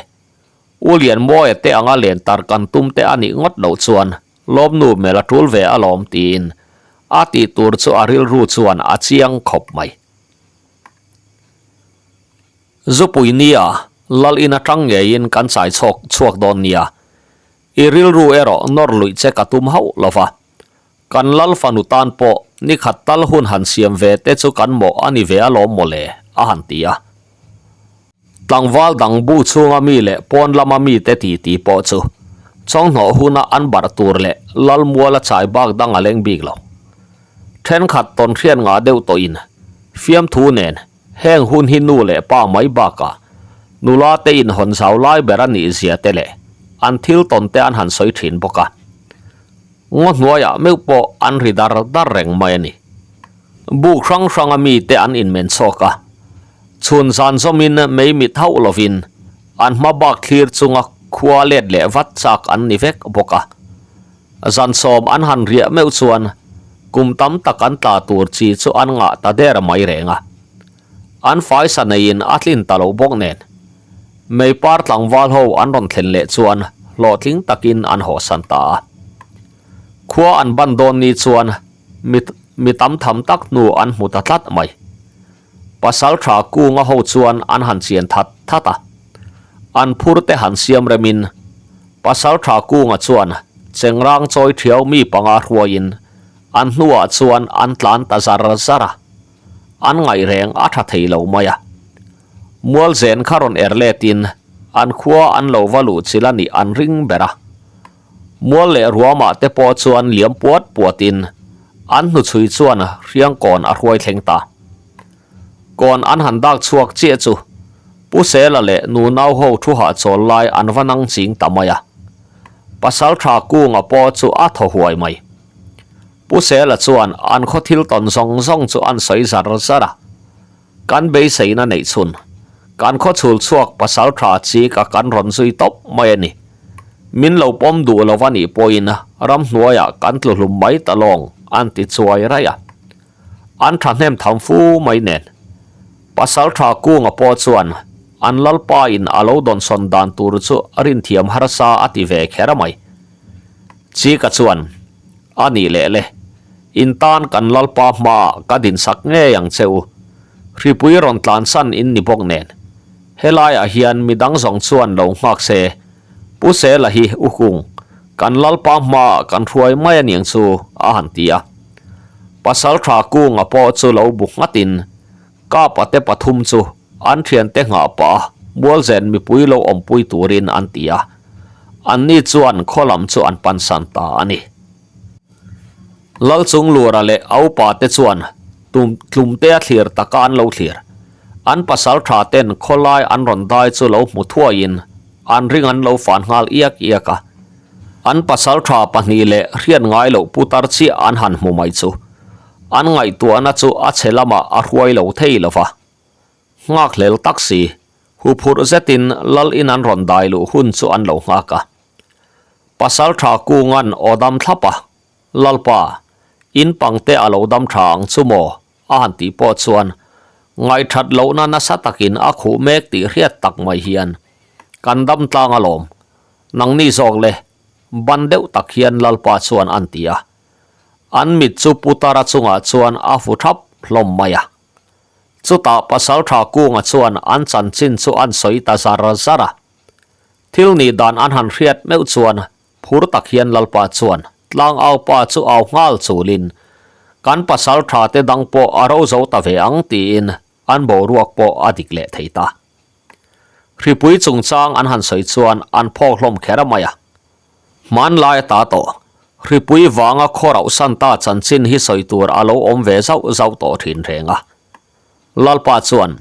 U Lianmawia te anga len tar kan tum te a nih ngawt loh chuan lawmnu mel a tul ve alawm tiin a tih tur chu a rilru chuan a chiang khawp mai. Zupui nia, lal in atang ngeiin kan chai chhawk chhuak dawn nia. I rilru erawh nawr luih che ka tum hauh lo va. Kan lal fanu tan pawh ni khat tal hun han siam ve te chu kan mawh a ni ve alawm mawle, a han ti a. Tlangval dang bu chhunga mi leh pawn lama mite titi pawh chu chawnghnawh huna an barh tur leh lal muala chai bak dang a leng bik lo. Thenkhat tawnhriat ngah deuh tawhin fiamthu nen Heng hun hi nu leh pa mai bakah nula te inhawn zau lai ber a nih zia te leh an thil tawn te an han sawi thin bawk a. Ngaw hnuaiah meuh pawh an ri dar dar reng mai a ni. Buk hrang hranga mite an inmen chhawk a, chhun zan zawmin mei mit hauh lovin an hma bak thlir chunga khua let leh vat chak an ni vek bawk a. Zansawm an han riah meuh chuan kum tam tak an tla tur chi chu an ngah ta der mai reng a. An faisa neiin a tlin ta lo bawk nen. Meipar tlangval ho an rawn thlen leh chuan hlawhtling takin an hawhsan ta a. Khua an ban dawn ni chuan mi mi tam tham tak hnu an hmu ta tlat mai. Pasal tha kunga ho chuan an han chian that that a. An phur te han siam remin Pasal tha kunga chuan chengrang chawi thiau mi panga hruaiin an hnuah chuan an tlan ta zar zar a. An ngaih reng a tha thei lo mai a. Mualzen kha rawn er letin an khua an lo va luh chil a nih an ring ber a. Mual leh ruamah te pawh chuan liam puat puatin an hnuchhui chuan hriangkawn a hruai thleng ta. Kawn an han dak chhuak chiah chu Pu Sela leh nunau ho thu hahchawl lai an va nang ching ta mai a. Pasal tha kunga pawh chu a thaw huai mai. Pu Sela chuan an khaw thil tawn zawng zawng chu an sawi zar zar a. Kan beiseina neih chhun, kan khaw chhul chhuak pasal tha chi ka kan rawn zui tawp mai a ni. Min lo pawm duh lo va nih pawhin ramhnuaiah kan tlu hlum mai ta lawng an ti chuai raih a. An thahnem tham fu mai nen. Pasal tha kunga pawh chuan an lalpa in a lo dawnsawn dan tur chu rinthiam harsa a ti ve kher mai. Chika chuan, A nih leh le, in tan kan lalpa hmaah ka dinsak ngei ang che u. Hripui rawn tlansan in ni bawk nen. Helaiah hian midang zawng chuan lo nghak se, Pu Sela hi u Kung, kan lalpa hmaah kan hruai mai a niang chu, a han ti a. Pasaltha Kunga pawh chu lo bu nghatin Kapa te pathum chu an thiante nghah pah a. Mualzen mipui lo awmpui turin an ti a, anni chuan khaw lam chu an pansan ta a ni. Lalchunglura leh a upa te chuan tum tlumtea thlir taka an lo thlir. An pasal tha ten khawlai an rawn dai chu lo hmu thuaiin an ring an lo fan nghal iak iak a. An pasal tha pahnih leh hriat ngai loh putar chiah an han hmu mai chu an ngaihtuahna chu a chhe lamah a hruai lo thei lo va. Nghakhlel tak si, huphurh zetin lal in an rawn dai luh hun chu an lo nghak a. Pasaltha Kunga'n aw dam thlap a, Lalpa, in pangte a lo dam tha ang chu maw? a han tih pawh chuan ngaihthat lohna nasa takin a khuh mek tih hriat tak mai hian kan dam tlang alawm, nangni zawk le, ban deuh tak hian Lalpa chuan an ti a. An mit chu Putara chungah chuan a fu thap hlawm mai a. Chutah Pasaltha Kunga chuan an chanchin chu an sawi ta zar zar a. Thil nih dan an han hriat meuh chuan phur tak hian Lalpa chuan tlangau pa chu au nghal chulin kan pasal tha te dang pawh a ro zo ta ve ang tiin an boruak pawh a dik leh thei ta. Hripui chungchang an han sawi chuan an phawk hlawm kher mai a. Hmanlai a ta tawh, hripui vanga khaw rauh san ta chanchin hi sawi tur a lo awm ve zauh zauh tawh thin reng a. Lalpa chuan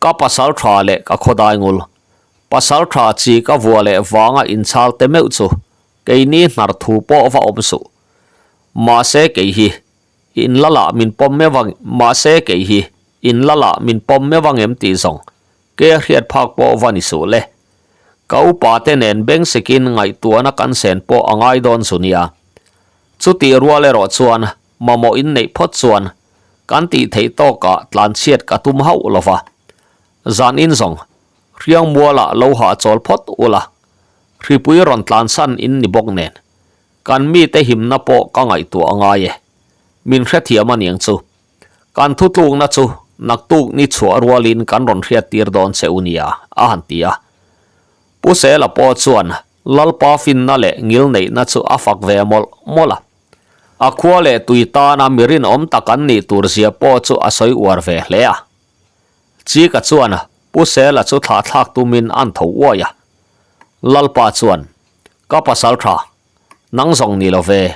Ka pasal tha leh ka khawdai ngul. Pasal tha chi ka vua leh vanga inchhal te meuh chu keini hnar thu pawh va awm suh. Mahse kei hi in la lah min pawm meuh ang mahse kei hi in la lah min pawm meuh ang em tih zawng ke hriat phak pawh va ni suh le. Ka upa te nen beng sikin ngaihtuahna kan sen pawh a ngai dawn zu nia. Chutih rual erawh chuan mamawh in neih phawt chuan kan tih theih tawkah tlanchhiat ka tum hauh lo va. Zan in zawng, hriang mualah lo hahchawl phawt ula, hripui rawn tlansan in ni bawk nen, kan mite himna pawh ka ngaihtuah a ngai e. Min hrethiam a niang chu. Kan thutlukna chu naktuk ni chhuah rualin kan rawn hriattir dawn che u nia, a han ti a. Pu Sela pawh chuan Lalpa finna leh ngilneihna chu a fak ve mawlh mawlh a. A khua leh tui tana mi rinawm tak an nih tur zia pawh chu a sawi uar ve hle a. Chika chuan Pu Sela chu thlah thlak tumin an tho uai a. Lalpa chuan, Ka pasal tha, nang zawng ni lo ve.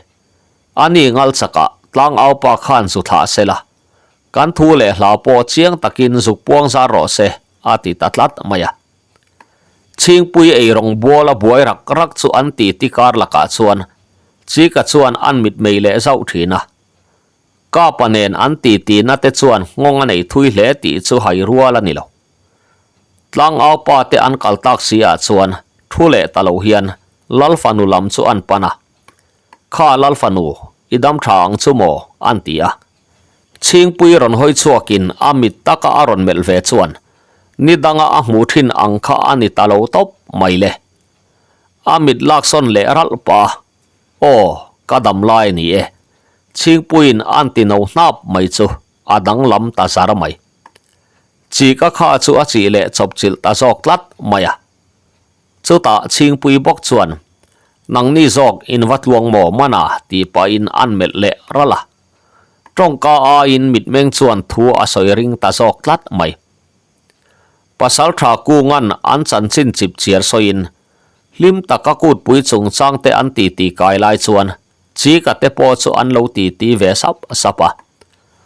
A ni ngal chakah tlangaupa khan zu thlah sela, kan thu leh hla pawh chiang takin zuk puang zar rawh se, a ti ta tlat mai a. Chhingpui ei rawng buala buai rak rak chu an ti ti kar lakah chuan Chika chuan an mitmei leh zauh thin a. Kapa nen an ti ti na te chuan nghawng a nei thui hle tih chu hai rual a ni lo. Tlangau pa te an kal tak si ah chuan thu leh ta lo hian Lal fanu lam chu an pan a. Kha Lal fanu, i dam tha ang chu maw? an ti a. Chhingpui rawn hawi chhuakin a mit taka a rawn melh ve chuan ni danga a hmuh thin ang kha a ni ta lo tawp mai le. A mit laksawn leh ralh pah a, Aw, ka dam lai a ni e. Chhingpuiin a'n ti no hnap mai chu a danglam ta zar mai. Chika kha chu a chih leh chawpchilh ta zawk tlat mai a. Chutah Chhingpui bawk chuan, Nangni zawk in va tluang maw mana? tih pahin an melh leh ralh a. Tawngka aiin mitmeng chuan thu a sawi ring ta zawk tlat mai. Pasaltha Kunga'n an chanchin chip chiar sawiin, hlim taka kutpui chungchangte an titi kai lai chuan Chika te pawh chu an lo titi ve sap sap a.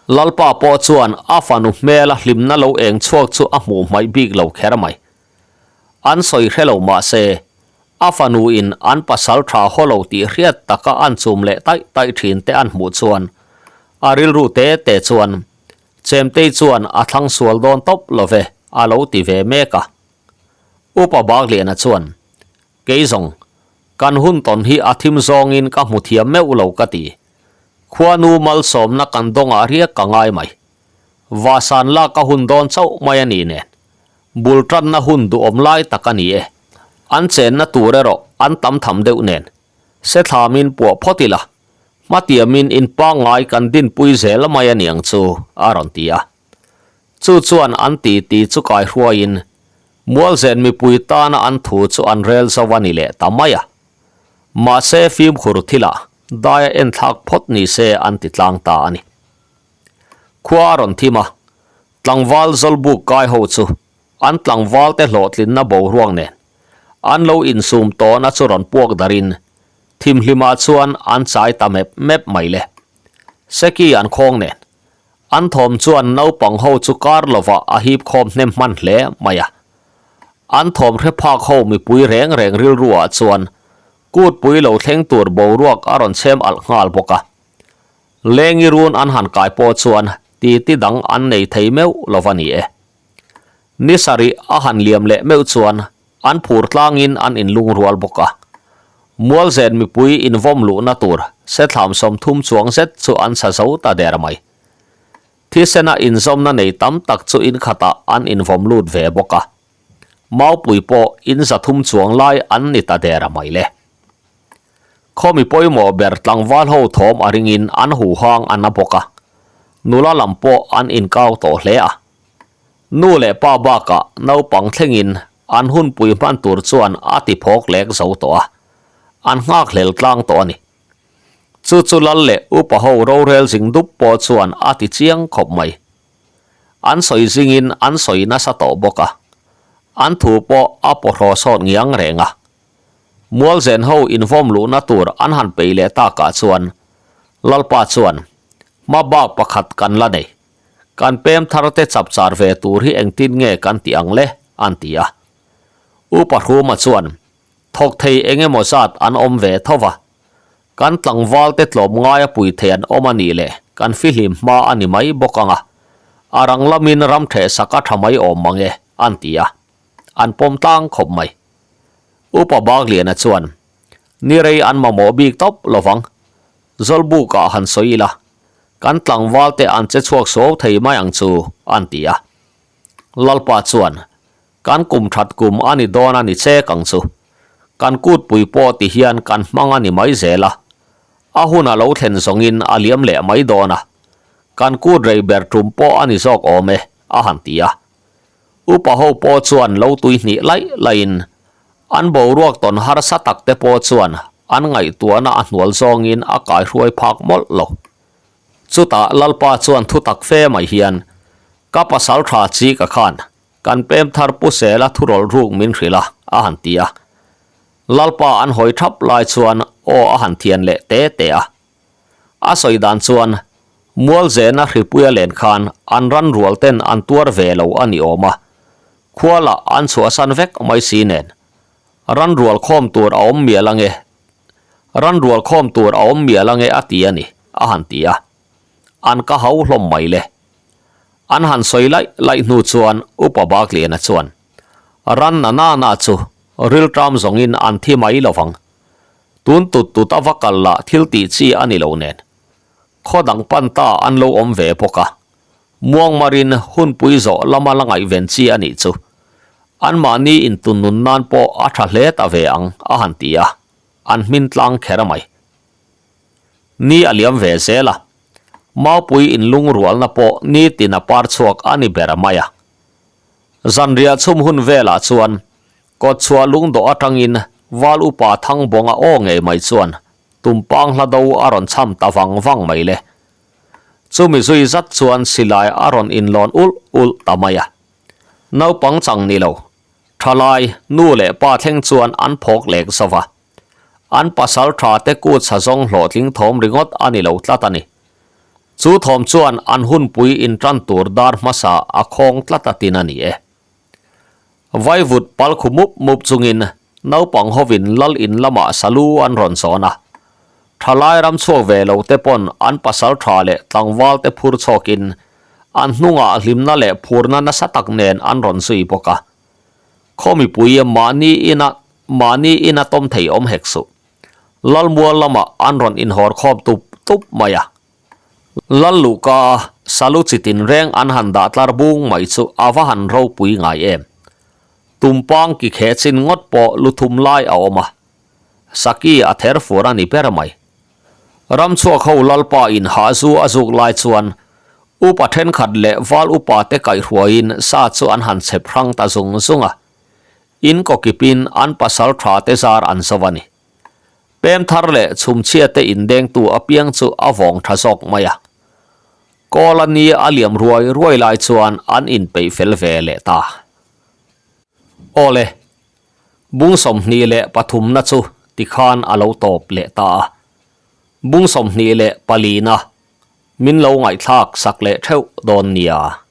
Lalpa pawh chuan a fanu hmela hlimna lo eng chhuak chu a hmuh hmaih bik lo kher mai. An sawi hre lo mah se, a fanu in an pasal tha haw lo tih hriat taka an chum leh taih taih thin te an hmuh chuan a rilru te te chuan Chemtei chuan a thlang sual dawn tawp lo ve a lo ti ve mek a. Upa Bakliana chuan, Kei zawng, kan hun tawn hi a thim zawngin ka hmu thiam meuh lo ka ti. Khuanu malsawmna kan dawngah riak ka ngai mai. Vahsan lak a hun dawn chauh mai a ni nen. Bul tanna hun duhawm lai tak a ni e. An chenna tur erawh an tam tham deuh nen. Se thlamin puah phawt ila, hmatiamin in pangngai kan dinpui zel mai a niang chu, a rawn ti a. Chu chuan an titi chu kai hruaiin Mualzen mipui tana an thu chu an rel zo a ni leh ta mai a. Mahse fimkhur thilah daia enthlak phawt ni se an ti tlang ta a ni. Khua a rawn thim a, tlangval Zawlbuk kai ho chu An tlangvalte hlawhtlinna boruak nen an lo insum tawhna chu rawn puak darin thimhlimah chuan an chai ta mep mep mai le. Seki an khawng nen an thawm chuan naupang ho chu kar lovah a hip khawm hnem hman hle mai a. An thawm hre phak ho mipui reng reng rilruah chuan kutpui lo thleng tur boruak a rawn chhem alh nghal bawk a. Lengi run an han kai pawh chuan titi dang an nei thei meuh lo va ni e. Ni sarih a han liam leh meuh chuan an phur tlangin an inlungrual bawk a. Mualzen mipui invawm luhna tur sethlam 30 chuang zet chu an sa zo ta der mai. Thisena inzawmna nei tam tak chu inkhatah an invawm lut ve bawk a. Maupui pawh in 300 chuang lai an ni ta der mai le. Khawmi pawimawh ber tlangval ho thawm a ringin an huhang a na bawk a, nula lam pawh an inkau tawh hle a. Nu leh pa bakah naupang thlengin an hunpui hman tur chuan a ti phawk lek zo tawh a, an nghakhlel tlang tawh a ni. Chu chu lal leh upa ho rorel zing dup pawh chuan a ti chiang khawp mai. An sawi zingin an sawi nasa tawh bawk a, an thu pawh a pawhraw sawt ngiang reng a. Mualzen ho invawm luhna tur an han peih leh takah chuan Lalpa chuan, Hma bak pakhat kan la nei. Kan pem thar te chapchar ve tur hi engtin nge kan tih ang le? an ti a. Upa Hruma chuan, Thawk thei eng emaw zat an awm ve tho va. Kan tlangval te tlawm ngaia pui thei an awm a nih leh kan fihlim hma a ni mai bawk ang a. A rang lamin ram theh sak a tha mai awm mang e, an ti a. An pawm tlang khawp mai. Upa Bagliana chuan, Ni rei an mamawh bik tawp lovang. Zawlbukah han sawi ila, kan tlangvalte an che chhuak suau thei mai ang chu, an ti a. Lalpa chuan, Kan kum that kum a ni dawn a ni chek ang chu. Kan kutpui pawh ti hian kan hmang a ni mai zel a. A hun a lo thlen zawngin a liam leh mai dawn a. Kan kut rei ber tum pawh a ni zawk awm e, a han ti a. Upa ho pawh chuan lo tui hnih laih laihin an boruak tawn harsa tak te pawh chuan an ngaihtuahna a hnual zawngin a kaihruai phak mawlh lo. Chutah Lalpa chuan thu tak fe mai hian, Ka pasal tha chi ka khan, kan pem thar pu sela thu rawlh ruk min hrilh a, a han ti a. Lalpa an hawi thap lai chuan aw a han thian leh te te a. A sawi dan chuan, Mualzena hripuia len khan an ran rual ten an tuar ve lo a ni awm a, khualah an chhuahsan vek mai si nen. Ran rual khawm tur a awm mial ange, ran rual khawm tur a awm mial ange a ti a ni, a han ti a. An ka hau hlawm mai le. An han sawi laih laih hnu chuan Upa Bakliana chuan, Ran na na na chu rilṭam zawngin an thi mai lo vang. Tun tut tut a va kal lah thil tih chi a ni lo nen. Khaw dang pan ta an lo awm ve bawk a. Muangmarin hunpui zawh lama la ngaihven chi a nih chu. Anmahni intunnun nan pawh a tha hle ta ve ang a han ti a, an hmin tlang kher mai. Ni a liam ve zel a, Maupui inlungrualna pawh nitin a par chhuak a ni ber mai a. Zanriah chhum hun velah chuan Kawtchhuah lungdawh atangin Val Upa Thangbawnga aw ngei mai chuan Tumpang hla do a rawn cham ta vang vang mai le. Chumi zui zat chuan silai a rawn inlawn ulh ulh ta mai a. Naupang chang ni lo, thalai, nu leh pa thleng chuan an phawk lek zo va. An pasal tha te kut sa zawng hlawhtling thawm ringawt a ni lo tlat a ni. Chu thawm chuan an hunpui intan tur dar hmasa a khawng tlat a tin a ni e. Vaivut pal khu mup mup chungin naupang hovin lal in lamah salu an rawn zawn a. Thalai ram chhuak ve lo te pawn an pasal tha leh tlangval te phur chhawkin an hnungah hlimna leh phurna nasa tak nen an rawn zui bawk a. Khaw mipui mahni ina mahni ina tawm thei awm hek suh. Lalmual lamah an rawn inhawr khawm tup tup mai a. Lal luhka salu chi tinreng an han dah tlar bung mai chu a va han ropui ngai em. Tumpang ki kheh chin ngawt pawh lu thum lai a awm a. Saki a ther fur a ni ber mai. Ramchhuak ho Lalpa in hahzu a zuk lai chuan upa thenkhat leh val upa te kaihhruaiin sa chu an han chhep hrang ta zung zung a. In kawkipin an pasal tha te zar an zo a ni. Pem thar leh chhumchhia te indengtu apiang chu a vawng tha zawk mai a. Kawla ni a liam ruai ruai lai chuan an inpeih fel ve leh ta. Awle, bung 23 na chu tikhan a lo tawp leh ta a. Bung 24 na min lo ngaihthlak sak leh theuh dawn nia.